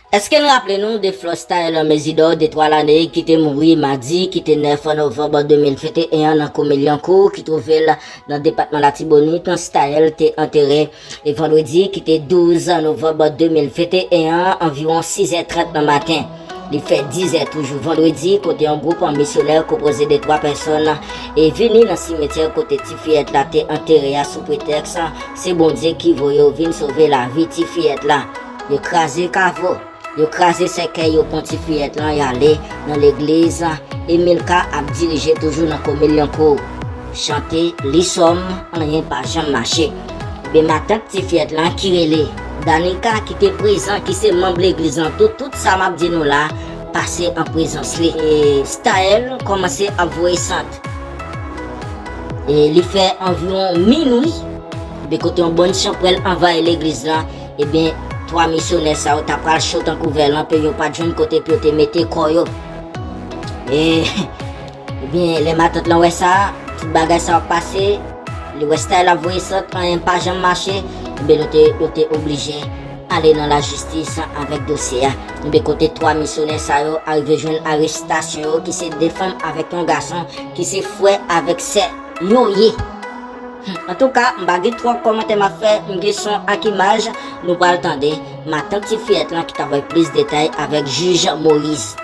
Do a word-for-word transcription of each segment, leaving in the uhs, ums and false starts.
Èske n raple nou de Flò Staël Mezidor de twa lane ki te mouri madi ki te nèf novanm de mil venteyen an nan komin Lyankou ki twouve l nan depatman Latibonit? Staël te antere e vandredi ki te douz novanm de mil venteyen an anviwon sizè trant nan maten. Li fè dizè toujou vandredi kote yon gwoup misyonè konpoze de twa pèsòn e vini nan simetyè kote ti fiyèt la te antere a sou pretèks se Bondye ki voye yo vin sove lavi ti fiyèt la. Yo kraze kavo, yo kraze sèkèy yo pran ti fiyèt lan y ale nan legliz Emilka ap dirije toujou nan komin Lyankou. Chante, li sòm, anyen pa janm mache. Ebyen matant ti fiyèt lan ki rele Danica ki te prezan, ki se manm legliz lan tou, tout sa m ap di nou la pase an prezans li. E Staël kòmanse ap voye sant. E li fè anviwon minwi, ebyen kote yon bann chanpwèl anvayi legliz lan, ebyen twa misyonè sa yo ta pral cho tankou vè lan, yo pa t jwenn kote pou yo te mete kò yo. E, ebyen, lè matant lan wè sa, tout bagay sa yo ap pase, li wè Staël ap voye sant, anyen pa janm mache, ebyen, yo te, yo te oblije ale nan lajistis avèk dosye a. Ebyen, kote twa misyonè sa yo arive jwenn arestasyon yo, ki se de fanm avèk yon gason, ki se frè avèk sè yo ye. Hmm, antouka, m pa gen twòp kòmantè m ap fè, m gen son ak imaj, nou pral tande matant ti fiyèt lan ki t ap bay plis detay avèk jij Moïse.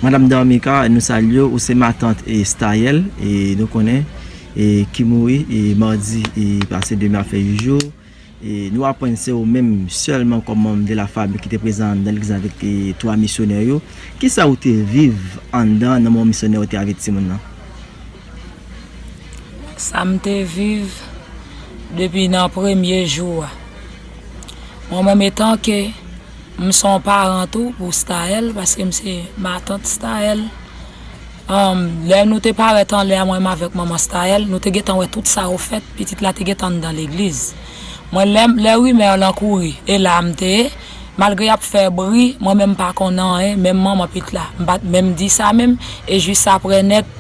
Madam Darmika, nou salye w, ou se matant e Staël, e nou konnen e ki mouri e madi e pase demen ap fè uit jou. E nou aprann se ou menm sèlman kòm manm de la fanmi ki te prezan anndan legliz avèk e twa misyonè yo. Kisa ou te viv anndan nan moman misyonè yo te avèk timoun nan? Sa m te viv depi nan premye jou a. Mwen menm etanke m se yon paran tou pou Staël, paske m se matant Staël. Lè nou te parèt anlè a, mwen menm avèk manman Staël, nou te gentan wè tout sa yo fèt, pitit la te gentan anndan legliz. Mwen lè lè rimè lan kouri, e la m te ye, malgre y ap fè bri, mwen menm m pa konn anyen, menm manman pitit la, m pa t menm di sa menm, e jis aprè nèt,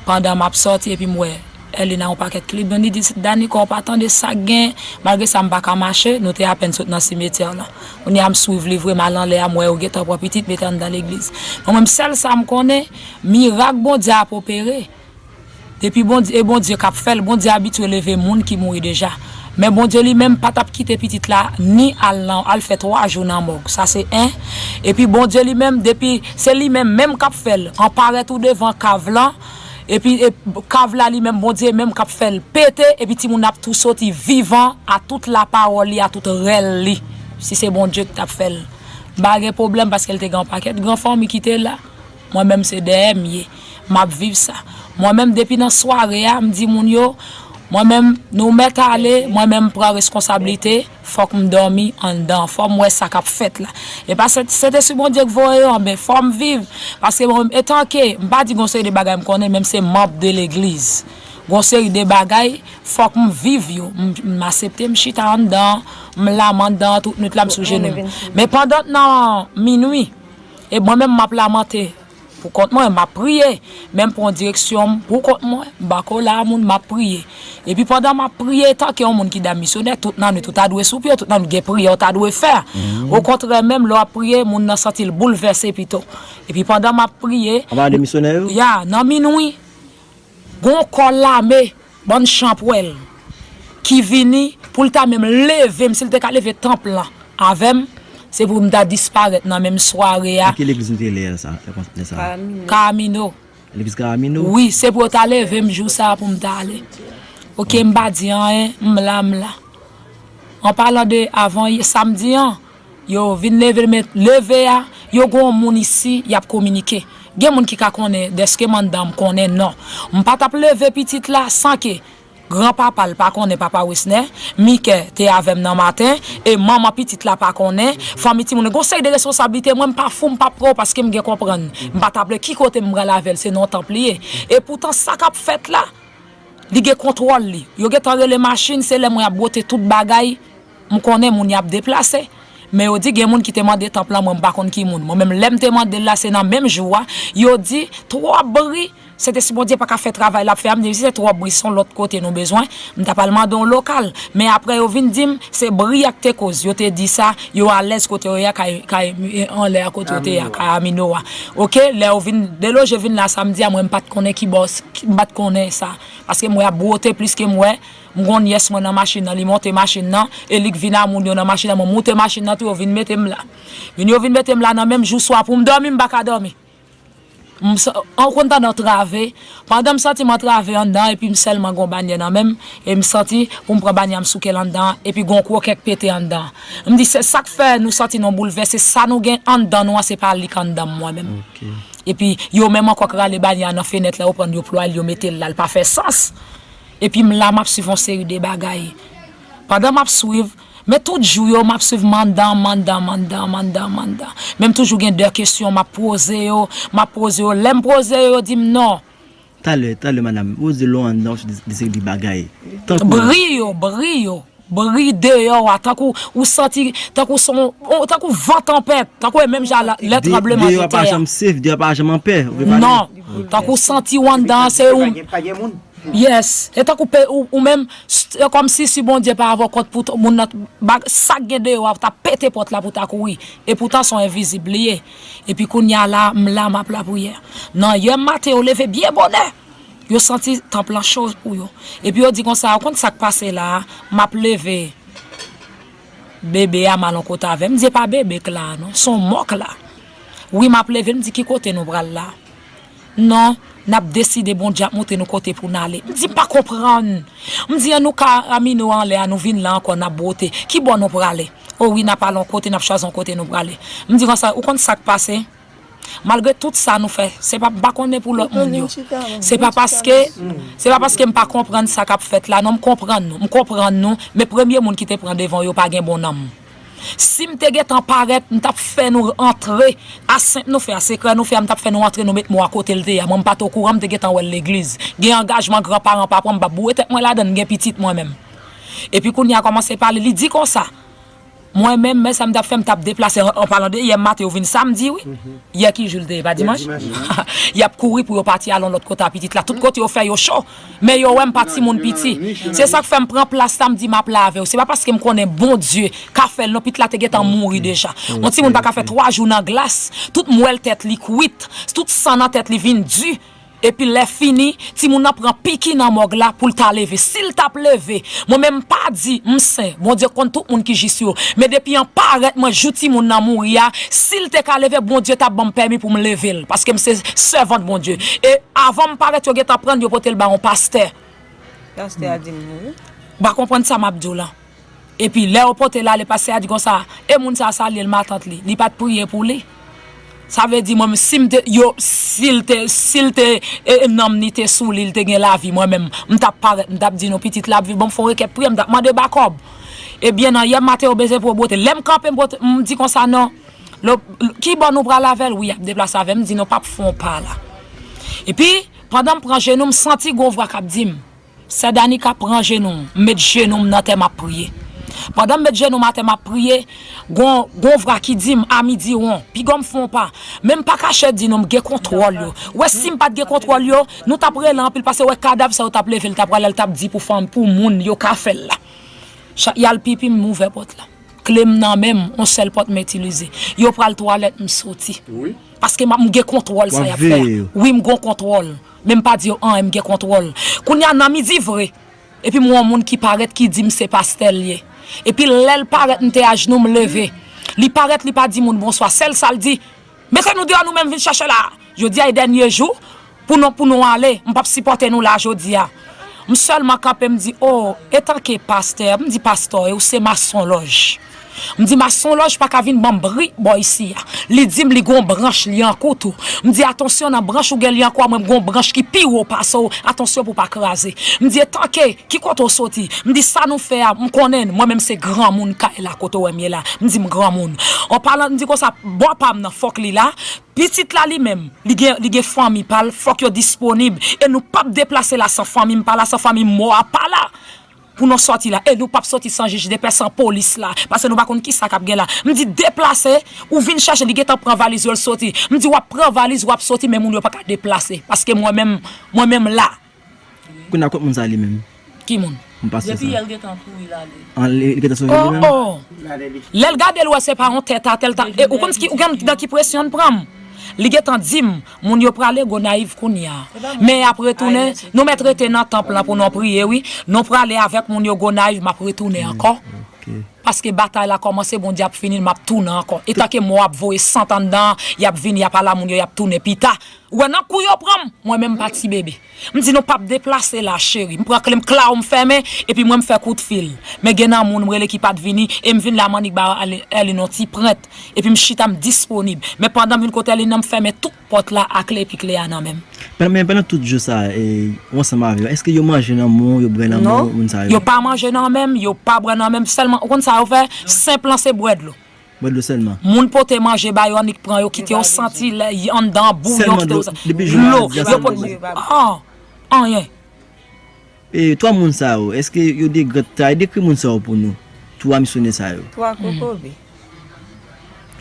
pandan m ap sòti epi m wè Elina yon pakèt klip, Doni di, Danica, w pa tande sa k gen, malgre sa m pa ka mache, nou te apèn sot nan simetyè lan. Kounye a m swiv li vre, m al anlè a, m wè yo gentan pran pitit mete anndan legliz. Mwen menm sèl sa m konnen, mirak Bondye ap opere. Depi Bondye, e Bondye k ap fè l, Bondye abitye leve moun ki mouri deja. Men Bondye li menm pa t ap kite pitit la ni al nan, al fè twa jou nan mòg. Sa se en. Epi Bondye li menm, depi se li menm menm k ap fè l, an parèt ou devan kav lan, epi e, kav la li menm, Bondye menm k ap fè l pete, epi timoun ap tou soti vivan a tout lapawòl li, a tout rèl li. Si se Bondye ki t ap fè l. M pa gen pwoblèm paske l te gen yon pakèt gran fanmi ki te la. Mwen menm se dèyè m ye. M ap viv sa. Mwen menm depi nan sware a, m di moun yo, mwen menm nou mèt ale, mwen menm m pran reskonsablite, fòk m dòmi anndan, fò m wè sa k ap fèt la. E pa se, se te si Bondye k voye yo, men fò m viv. Paske mwen menm, etanke, m pa di gon seri de bagay m konnen, men m se manm de legliz. Gon seri de bagay, fòk m viv yo. M, m asepte m chita anndan, m la m anndan, tout nwit la m sou jenou m. Men pandan nan minwi, e mwen menm m ap lamante. Pou kont mwen, m ap priye. Men m pran direksyon m pou kont mwen, m pa ko la a moun, m ap priye. Epi pandan m ap priye, tanke yon moun ki da misyonè, tout nan nwit ou ta dwe sou pye w, tout nan nwit gen priyè w ta dwe fè. Okontrè menm, lè w ap priye, moun nan santi l boulvèse pito. Epi pandan m ap priye. Anba de misyonè yo? Ya, nan minwi. Gon kò lame, bann chanpwèl, ki vini pou l ta menm leve m, si l te ka leve tanp lan avè m, se pou m ta disparèt nan menm sware a. Nan ki legliz ou te lè sa? Lè sa? Kamino. Legliz Kamino? Wi, se pou yo ta leve m jou sa a pou m ta ale. Oke, m pa di anyen, m la, m la. An palan de avan samdi an, yo vin leve l, men leve a, yo gon yon moun isi, y ap kominike. Gen moun ki ka konnen dèske m anndan m konnen non. M pa t ap leve pitit la san ke granpapa l pa konnen, papa Wesner, Mikè te avè m nan maten, e manman pitit la pa konnen, fanmi timoun, gon seri de responsablite, mwen m pa fou, m p ap pran yo paske m gen konprann. M pa t ap lè ki kote m pral avè l, se nan yon tanp li ye. Epoutan sa k ap fèt la, li gen kontwòl li. Yo gentan rele machin, se lè mwen ap bwote tout bagay, m konnen moun y ap deplase. Men yo di gen moun ki te mande tanp lan, mwen m pa konn ki moun. Mwen menm lè m te mande l la, se nan menm jou a, yo di twòp bri, Sentespri Bondye pa ka fè travay l ap fè a, m di, si se twòp bri, se yon lòt kote nou bezwen, m t ap al mande yon lokal. Men apre, yo vin di m, se bri a k te koz. Yo te di sa, yo alèz kote yo ye a, kay, kay, anlè a kote yo te ye a, kay Amino a. Oke, lè yo vin deloje vin la samdi a, mwen, m pa t konnen ki bò, m pa t konnen sa. Paske m wè ap bwote plis ke m wè. M gon nyès mwen nan machin nan, li monte machin nan, e li k vin a moun yo nan machin nan, mwen moute machin nan tou, yo vin mete m la. Vin yo vin mete m la nan menm jou swa pou m dòmi, m pa ka dòmi. M sa- an konn tande antrave, pandan m santi m antrave anndan, epi m sèlman gon banyè nan men m, e m santi pou m pran banyè a m souke l anndan, epi gon kwoken k pete anndan. M di se sa k fè nou santi nou boulvèse, sa nou gen anndan nou an, se pa li k anndan m mwen menm. Epi yo menm ankò k rale banyè a nan fenèt la, yo pran l, yo plwaye l, yo mete l la, l pa fè sans. Epi m la, m ap swiv yon seri de bagay. Pandan m ap swiv, men tout jou yo, m ap swiv mandan, mandan, mandan, mandan, mandan. Men m toujou gen de kesyon, m ap poze yo, m ap poze yo. Lè m poze yo, yo di m non. Talè, talè, madanm, poze lò anndan, w sou de, de seri de bagay. Tankou bri yo, bri yo. Bri deyò a, tankou ou santi, tankou son, tankou van tanpèt, tankou e menm jan lè tranbleman de tè a. Deyò a pa janm safe, deyò a pa janm anpè. Ou vle pale? Non, tankou santi w anndan, se ou. Pa gen, pa gen moun. Yes. E tankou pe, ou, ou menm, s- e kòmsi si Bondye pa avè w kont pou t- moun nan, bag- sa k gen deyò a, t ap pete pòt la pou ta kouri. E poutan se yon envizib li ye. Epi kounye a la, m la, m ap lapriyè. Nan yè maten, yo leve byen bonè. Yo santi tanp lan cho pou yo. Epi yo di konsa, ou konn sa k pase la a? M ap leve bebe a, m al yon kote avè l. M di, e pa bebe k la a non, se yon mò k la. Wi, m ap leve, m di, ki kote nou pral la? Non, n ap deside, Bondye ap montre nou kote pou n ale. M di, m pa konprann. M di, an nou ka Amino anlè a, nou vin la ankò, n ap bwote. Ki bò nou prale? O wi, n ap al yon kote, n ap chwazi yon kote nou prale. M di konsa, ou konn sa k pase? Malgre tout sa nou fè, se pa, m pa konnen pou lòt moun yo. Se pa paske, se pa paske m pa konprann sa k ap fèt la, non, m konprann nou, m konprann nou, men premye moun ki te pran devan yo pa gen bon nanm. Si m te gentan parèt, m t ap fè nou antre, a senp nou fè, a sekrè nou fè, m t ap fè nou antre, nou met mò a kote l te ye a. Mwen, m pa t okouran, m te gentan wè l legliz. Gen angajman granparan pa pran, m p ap boure tèt mwen ladan l, m gen pitit mwen menm. Epi kounye a kòmanse pale, li di konsa, mwen menm, men sa m t ap fè, m t ap deplase, an, an palan de yè maten, yo vin samdi, wi. Yè ki jou l te ye, pa dimanch? Y ap kouri pou yo pati al yon lòt kote a pitit la. Tout kote yo fè yo cho. Men yo wè m pa timoun piti. Se sa k fè m pran plas la, m di m ap la avè w. Se pa paske m konnen Bondye ka fè l non, pitit la te gentan mouri deja. Yon timoun pa ka fè twa jou nan glas. Tout mwèl tèt li kwit. Tout san nan tèt li vin di. Epi lè fini, timoun nan pran piki nan mòg la pou l ta leve. Si l t ap leve, mwen menm m pa di m sen, Bondye konn tout moun ki jis yo. Men depi an parèt mwen, jou timoun nan mouri a, si l te ka leve, Bondye t ap ban m pèmi pou m leve l. Paske m se sèvant Bondye. E avan m parèt, yo gentan pran l, yo pote l ba yon pastè. Pastè a di m wi. Ou pa konprann sa m ap di w lan. Epi lè yo pote l ale, pastè a di konsa, e moun sa a salye l, matant li, li pa t priye pou li. Sa vle di mwen, si m te, yo, si l te, si l te, e, e, nanm ni te sou li, li te gen lavi, mwen menm, m t ap parèt, m t ap di nou, pitit la ap viv, ban m fè yon rekèt priyè, m t ap mande bakòb. Ebyen, nan yè maten, yo bezwen pou yo bwote. Lè m kanpe, m bwote, m di konsa, non, lo, lo, ki bò nou pral avè l? Wi, y ap deplase avè m, m di, non, p ap fè yon pa la. Epi, pandan m pran jenou, m santi gon vwa k ap di m, Sè Danica, pran jenou w, m met jenou m nan tè, m ap priye. Pandan m met jenou m atè, m ap priye, gon, gon vwa ki di m, Ami Diwon, piga w m fè yon pa. Men m pa kache di nou, m gen kontwòl yo. Wè, si m pa t gen kontwòl yo, nou t ap rele anpil, paske wè kadav sa yo t ap leve, l t ap prale, l t ap di pou fanm, pou moun yo ka fè l la. Cha-, y al pipi, m ouvè pòt la. Kle m nan men m, yon sèl pòt m itilize. Yo pral twalèt, m soti. Paske m ap, m gen kontwòl sa y ap fè a. Wi, m gen kontwòl. Men m pa di yo anyen, m gen kontwòl. Kounye a, nan midi vre, epi m wè yon moun ki parèt, ki di m se pastè l ye. Epi lè l parèt, m te ajnou, m leve. Li parèt, li pa di moun bonswa. Sèl sa l di, mete nou deyò, nou menm vin chèche la. Jodi a e dènye jou pou nou, pou nou ale. M p ap sipòte nou la jodi a. M sèlman kanpe, m di, o, etanke pastè, m di, pastè, e ou se masonlòj. M di, masonlòj pa ka vin ban m bri bò isi a. Li di m li gon branch li an kou tou. M di, atansyon nan branch ou gen li an kou a, mwen m gon branch ki pi wo pase w, atansyon pou w pa kraze. M di, etanke, ki kote w soti? M di, sa nou fè a, m konnen, mwen menm se granmoun kay la kote w wè m ye la. M di, m granmoun. An palan, m di konsa, bò pa m nan, fòk li la. Pitit la li menm, li gen, li gen fanmi pa l, fòk yo disponib. E nou p ap deplase la san fanmi m pa la, san fanmi m mò a pa la. pou nou sòti la. E nou p ap sòti san jij de pè, san polis la. Paske nou pa konn kisa k ap gen la. M di deplase, ou vin chèche, li gentan pran valiz yo, l sòti. M di w ap pran valiz, w ap sòti, men moun yo pa ka deplase. Paske mwen menm, mwen menm la. Kounye a kot moun sa li menm? Ki moun? M pase sa. Depi yè l gentan kouri l ale. An, li, li gentan sove li menm? Oh, oh. Lè l gade l wè se pa yon tèt atè l ta, e ou konn ki, ou konn nan ki presyon l pran m? Li gentan di m, moun yo prale Gonayiv kounye a. Men y ap retounen, nou mèt rete nan tanp lan pou nou priye, wi. Nou prale avèk moun yo Gonayiv, m ap retounen ankò. Paske batay la kòmanse, Bondye ap fini l, m ap tounen ankò. Etanke mò ap voye sant anndan, y ap vini, y ap ala moun yo, y ap tounen pita. Ou wè nan kou yo pran m, mwen menm m pa ti bebe. M di nou p ap deplase la, cheri. M pran kle m, klaw, m fèmen, epi mwen m fè kout fil. Men gen nan moun m rele ki pa t vini, e m vin la m annik ba Èlin yon ti prent, epi m chita, m disponib. Men pandan m vin kote Èlin nan, m fèmen tout pòt la a kle, epi kle a nan men m. Men pandan tout jou sa, e, ou ansanm avè yo, èske yo manje nan men w, yo bwè nan men w, moun sa yo? Yo pa manje nan men m, yo pa bwè nan men m, sèlman, ou konn sa yo fè? Senp lan se bwè dlo. Bwè dlo sèlman. Moun pote manje ba yo, annik pran yo, kite yo santi lè, anndan bouyon, kite yo santi dlo, yo pot, ah, anyen. E twa moun sa yo, èske yo de gran tay? Dekri moun sa yo pou nou. Twa misyonè sa yo. Twa kokobe.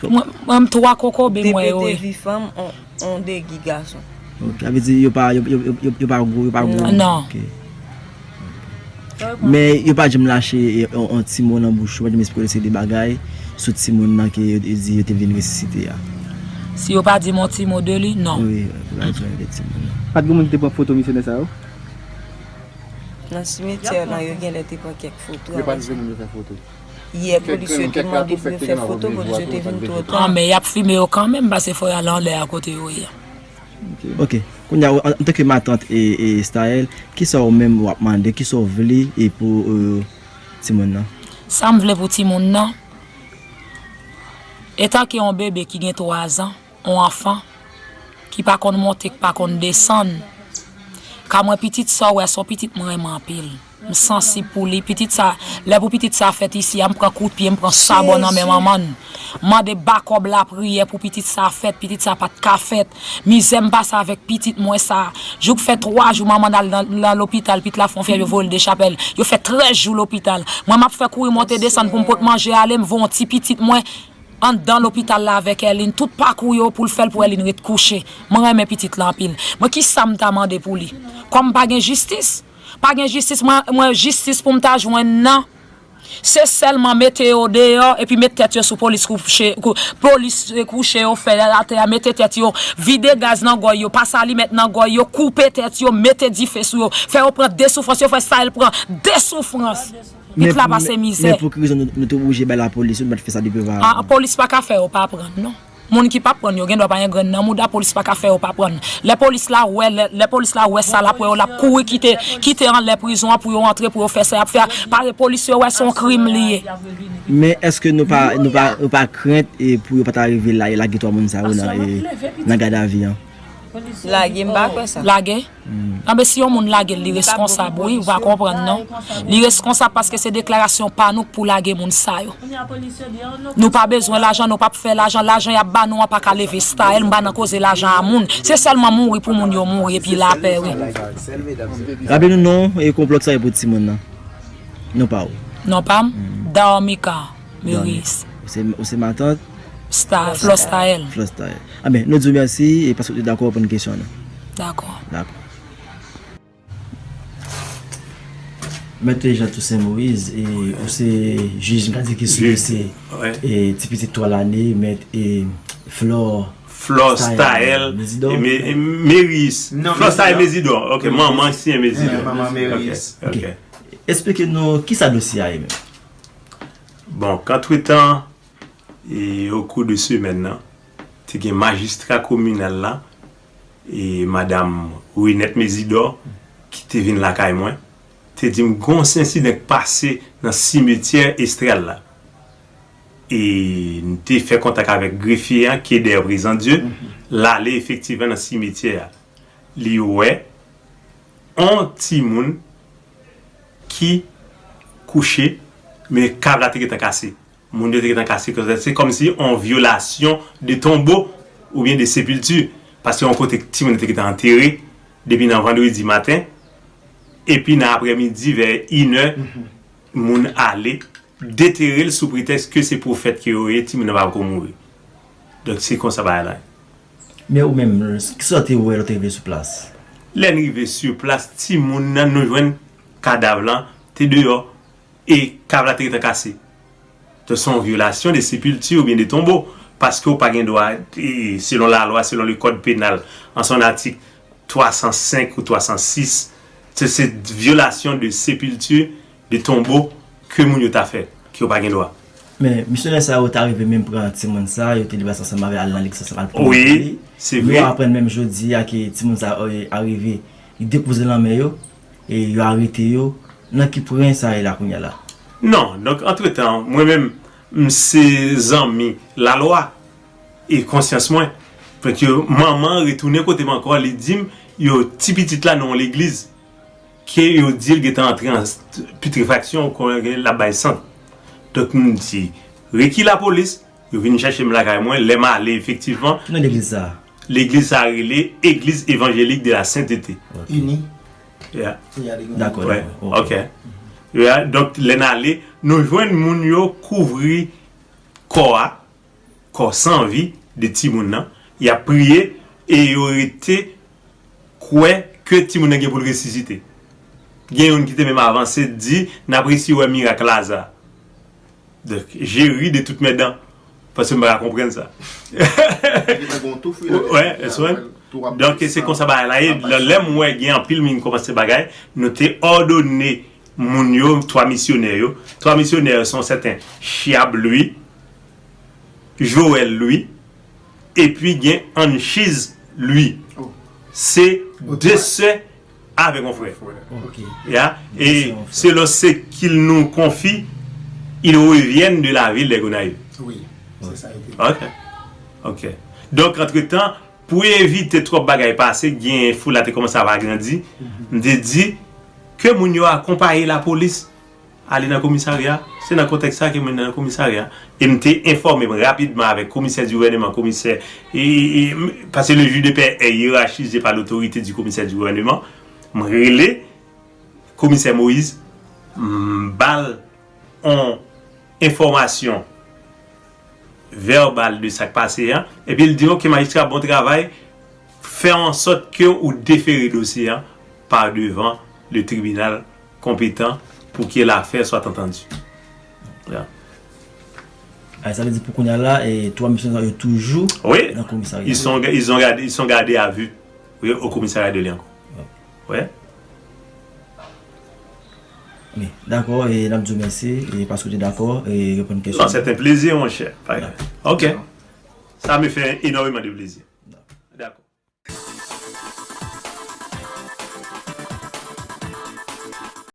Mwen, mwen, m twa kokobe, mwen, wi. De pete vi fanm, on, on de gi gason. Ok, sa vle di yo pa, yo, yo, yo, yo, yo pa gwo, yo pa gwo. Non. Ok. Men yo pa janm lache, e, on, on ti mo nan bouch yo, pa janm eksplike de bagay sou timoun nan ke yo, yo di yo te vin resisite a. Si yo pa di m on ti mo de li, non. Wi, yo pa janm de timoun nan. Pa t gen moun ki te pran foto misyonè sa yo? Nan simetyè lan, yo genlè te pran kèk foto. Yo pa t vle moun yo fè foto. Yè, polis yo te mande pou yo fè foto, polis yo te vin twò ta. Ah, men y ap fimen yo kanmenm, paske fò y al anlè a kote yo ye a. Ok. Kounye a, an, antanke matant e, e Staël, kisa ou menm w ap mande, kisa w vle e pou, e, timoun nan? Sa m vle pou timoun nan, etanke yon bebe ki gen twa zan, yon anfan, ki pa konn monte, ki pa konn desann, ka mwen pitit sa w wè, se yon pitit mwen renmen anpil. M sansib pou li. Pitit sa, lè pou pitit sa fèt isi a, m pran kout pye, m pran sabò nan men manman l. M mande bakòb lapriyè pou pitit sa fèt, pitit sa pa t ka fèt. Mizè m pase avèk pitit mwen sa. Jouk fè twa jou manman l al nan, nan lopital, pitit la fè yon fyèv, yo voye l de chapèl. Yo fè trèz jou lopital. Mwen m ap fè kouri monte desann pou m pot manje ale, m voye yon ti pitit mwen anndan lopital la avèk Èlin, tout pakou yo pou l fè l pou Èlin ret kouche. Mwen renmen pitit la anpil. Mwen kisa m ta mande pou li? Kòm pa gen jistis? Pa gen jistis, mwen, mwen jistis pou m ta jwenn nan. Se sèlman mete yo deyò epi met tèt yo sou polis kouche, kou-, polis, e, kouche yo fè atè a, mete tèt yo, vide gaz nan gòy yo, pase alimèt nan gòy yo, koupe tèt yo, mete dife sou yo, fè yo pran de soufrans, yo fè Staël pran de soufrans. Pitit la pase mizè. Men pou ki rezon nou, nou te oblije bay lapolis, nou pa t fè sa depi opa? Ah, polis pa ka fè yo pa pran, non. Moun ki pa pran yo, gen dwa pa gen grenn nan mouda, polis pa ka fè yo pa pran. Lè polis la wè, lè, lè polis la wè sa l ap wè yo, l ap kouri kite, kite anlè prizon an pou yo antre, pou yo fè sa y ap fè a. Paske polis yo wè se yon krim li ye. Men èske nou pa, nou pa, nou pa krent e pou yo pa ta rive la, e lage twa moun sa yo nan, e, nan gadavi an? Lage, m pa kwè sa. Lage? Anben, si yon moun lage l, li reskonsab, wi, ou pa konprann, non. Li reskonsab paske se deklarasyon pa nou k pou lage moun sa yo. Nou pa bezwen lajan, nou p ap fè lajan. Lajan y ap ba nou an pa ka leve Staël, m pa nan koze lajan a moun. Se sèlman mouri pou moun yo mouri epi lapè, wi. Raple nou non e konplòt sa e pou timoun nan. Non pa w. Non pa m? Darmika Meris. Ou se, ou se matant? Sta-, Flò Staël. Flò Staël. Anben, nou di w mèsi e paske w te dakò pou n kesyon nan. Dakò. Dakò. Mèt Jean Toussaint Moïse, e, ou se jij, m ka di ke sou dosye, e, ti pitit twa lane, mèt, e, Flò, Flò Staël, Staël, Mezidò? E, Me-, e, Meris. Non, Flò Staël Mezidò. Mezidò. Ok, manman si Mezidò. Manman Meris. Ok, ok. Esplike nou kisa dosye a ye menm. Bon, kantretan, e, o kou de semèn nan, te gen majistra kominal la, e, madam Renette Mezidor, ki te vin lakay mwen, te di m gon ensidan k pase nan simetyè Estrèl la. E n te fè kontak avèk grefye a, Keder Prezandye, l ale efektivman nan simetyè a. Li wè on timoun ki kouche, men kab la te gentan kase. Moun yo te gentan kase kòb la. Se kòmsi on vyolasyon de tonbo oubyen de sepilti, paske yon kote timoun yo te gentan antere depi nan vandredi maten, Epi nan aprèmidi, vè inè, moun ale, detere l sou pretèks ke se pwofèt ke yo ye, timoun nan pa poko mouri. Donk, se konsa bagay la ye. Men ou menm, kisa w te wè lè w te rive sou plas? Lè n rive sou plas, timoun nan, nou jwenn kadav lan te deyò e kav la te gentan kase. Donk, se yon vyolasyon de sepilti oubyen de tonbo, paske w pa gen dwa, e, selon lalwa, selon le code pénal, an son atik twa san senk ou twa san sis, se, se vyolasyon de sepilti, de tonbo ke moun yo ta fè, ke yo pa gen dwa. Men, misyonè sa yo ta rive menm pran timoun sa, yo te debase ansanm avè al nan legliz ansanm al priye pou li. Wi, se vre. Nou aprann menm jodi a ke timoun sa yo, e, arive, li depoze l nan men yo, e yo arete yo. Nan ki pwen sa ye la kounye a la? Non, donk, antretan, mwen menm, m se zanmi lalwa e konsyans mwen. Fèk yo, manman an retounen kote m ankò, li di m, yo, ti pitit la nan yon legliz, ke yo di l gentan antre an st-, putréfaction, konnen l ap bay sant. Donk, m di, reki lapolis, yo vin chèche m lakay mwen, lè m ale efektivman. Ki non legliz sa a? Legliz sa a rele Église Évangélique de la Sainteté. Ok. Ini. Yeah. Dakò, dakò. Ok. Yeah, donk, lè n ale, nou jwenn moun yo kouvri kò a, kò san vi de timoun nan, y ap priye e yo rete kwè ke timoun nan gen pou l resisite. Gen youn ki te menm avanse di, "N ap resi wè mirak Laza." Donk, je ris de toutes mes dents, paske m pa ka konprann sa. Wè, eswè. Donk, se konsa bagay la ye. Lè, lè m wè gen anpil moun kòmanse bagay, nou te òdone moun yo, twa misyonè yo. Twa misyonè yo se yon sèten Chiab Louis, Joël Louis, epi gen Anchiz Louis. Se de sè avèk yon frè. Ok. Ya, e selon ce qu'ils nous confient, ils reviennent de la ville des Gonayives. Wi, se sa yo te di. Ok. Ok. Donk, antretan, pou evite twòp bagay pase, gen foul la te kòmanse ap agrandi, m te di ke moun yo akonpaye lapolis ale nan komisarya. Se nan kontèks sa ke mwen nan komisarya. E m te enfòme m rapidman avèk komisè di gouvèneman, komisè, e, e, e, m, paske le juge de paix est hiérarchisé par l'autorité du commissaire du gouvernement. M rele komisè Moïse, m ba l yon enfòmasyon vèbal de sa k pase a, epi l di, "Ok, majistra, bon travay, fè an sòt ke ou defere dosye a pa devan le tribinal konpetan pou ke lafè swa antandi." Ya. Ah, sa vle di pou kounye a la, e twa misyonè yo toujou nan komisarya. Wi. Ils sont, ils ont gardé, ils sont gardés à vue, wi, au commissariat de Lyankou. Wi. Wi, dakò, e n ap di w mèsi, e paske w te dakò, e reponn kesyon. Non, c'est un plaisir, mon cher. Ok. Ça me fait énormément de plaisir.